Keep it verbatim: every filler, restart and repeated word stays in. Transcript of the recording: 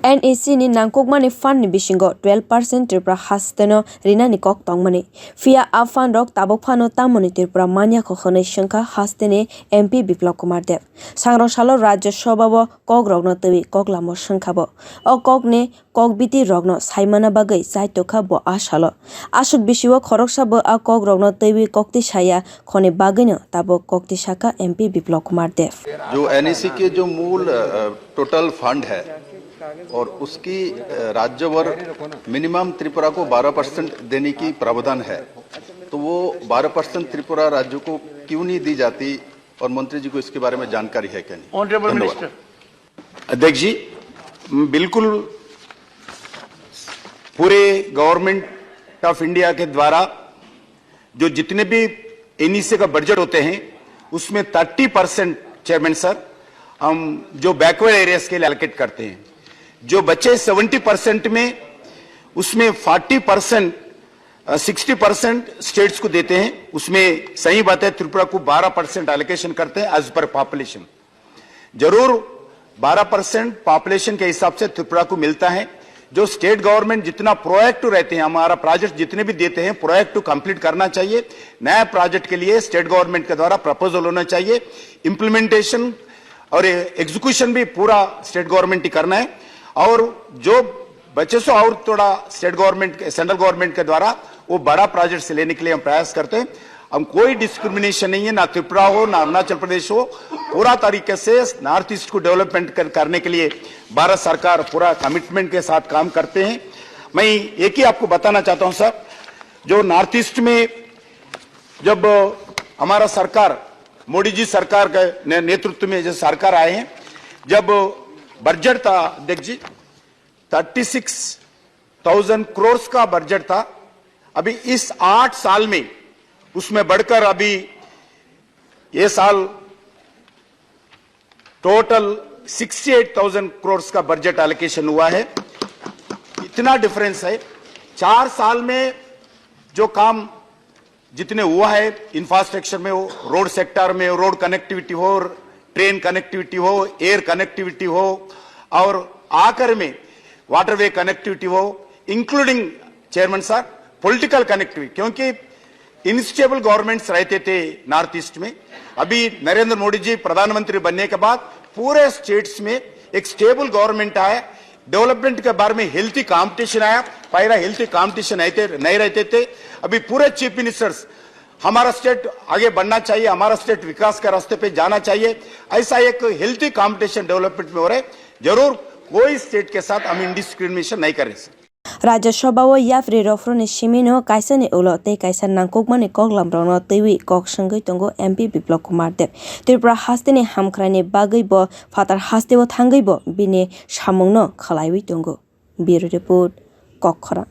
N E C ni nangkukmani fund ni bisingo twelve percent Tripura hasteno rinani kok tongmani. Phiya a fund rok tabuk phano tamoni Tripura manyakho hwnwi swngkha hasteni M P Biplab Kumar Deb. Sangrong salo Rajya Sabha o kok rokno twiwi kok lamo swngkha bo. O kok ni kok biti rokno saimana bagwi chaitokha bo a salo. Aswk bisio khoroksa bo a kok rokno twiwi kokti saya khoni bagwino tabuk kokti sakha M P Biplab Kumar Deb. जो एनईसी के जो मूल, अ, total fund है और उसकी, अ, राज्यवार मिनिमम त्रिपुरा को बारह परसेंट देने की प्रावधान है, तो वो बारह परसेंट त्रिपुरा राज्य को क्यों नहीं दी जाती और मंत्री जी को इसके बारे में जानकारी है क्या नहीं? ऑनरेबल धन्यवाद। मिनिस्टर। अध्यक्ष जी, बिल्कुल पूरे गवर्नमेंट ऑफ इंडिया के द्वारा जो जितने भी एनईसी का बजट होते हैं, उसमें थर्टी परसेंट, चेयरमैन सर, हम जो बैकवर्ड एरियाज के लिए एलोकेट करते हैं। जो बचे सेवेंटी परसेंट में, उसमें forty percent, sixty percent states को देते हैं। उसमें सही बात है, त्रिपुरा को बारह परसेंट एलोकेशन करते हैं एज पर पॉपुलेशन। जरूर बारह परसेंट पॉपुलेशन के हिसाब से त्रिपुरा को मिलता है। जो स्टेट गवर्नमेंट जितना प्रोएक्टिव रहते हैं, हमारा प्रोजेक्ट जितने भी देते हैं, प्रोएक्ट को कंप्लीट करना चाहिए। नया प्रोजेक्ट के लिए स्टेट गवर्नमेंट के द्वारा प्रपोजल होना चाहिए। इम्प्लीमेंटेशन और एग्जीक्यूशन भी पूरा स्टेट गवर्नमेंट ही करना है। और जो बचे सो और थोड़ा स्टेट गवर्नमेंट के, सेंट्रल गवर्नमेंट के द्वारा वो बड़ा प्रोजेक्ट से लेने के लिए हम प्रयास करते हैं। हम कोई डिस्क्रिमिनेशन नहीं है, ना त्रिपुरा हो, ना अरुणाचल प्रदेश हो। पूरा तरीके से नॉर्थ ईस्ट को डेवलपमेंट कर, करने के लिए भारत सरकार पूरा कमिटमेंट के साथ काम करते हैं। मैं एक ही आपको बताना चाहता हूँ सर, जो नॉर्थ ईस्ट में जब हमारा सरकार, मोदी जी सरकार के ने-, नेतृत्व में जो सरकार आए हैं, जब बजट था, देख जी, थर्टी सिक्स थाउजेंड करोड़ का बजट था। अभी इस आठ साल में उसमें बढ़कर अभी ये साल total sixty eight thousand crore का बजट एलोकेशन हुआ है। इतना डिफरेंस है। चार साल में जो काम जितने हुआ है, इंफ्रास्ट्रक्चर में हो, रोड सेक्टर में हो, रोड कनेक्टिविटी हो, ट्रेन कनेक्टिविटी हो, एयर कनेक्टिविटी हो, और आखिर में वाटरवे कनेक्टिविटी हो, including, chairman sir, political connectivity, क्योंकि अनस्टेबल गवर्नमेंट्स रहते थे नॉर्थ ईस्ट में। अभी नरेंद्र मोदी जी प्रधानमंत्री बनने के बाद पूरे स्टेट्स में एक स्टेबल गवर्नमेंट आया, डेवलपमेंट के बारे में हेल्थी कंपटीशन आया। पहला हेल्थी कंपटीशन आते नहीं रहते थे, अभी पूरे चीफ मिनिस्टर्स हमारा स्टेट आगे बढ़ना चाहिए, हमारा स्टेट विकास के रास्ते पे जाना चाहिए, ऐसा एक हेल्थी कंपटीशन डेवलपमेंट में हो रहा है। जरूर कोई स्टेट के साथ हम इनडिस्क्रिमिनेशन नहीं करें sir. Rajya Sabha o yapri rok phuruni simino kaisani ulo tei kaisa nangkukmani koklam rokno twiwi kok swngwi tongo M P Biplab Kumar Deb. Tripura hasteni hamkraini bagwi bo phatar hasteo thangwi bo bini samungno khwlaiwi tongo. Bureau Report, Kokkhorang.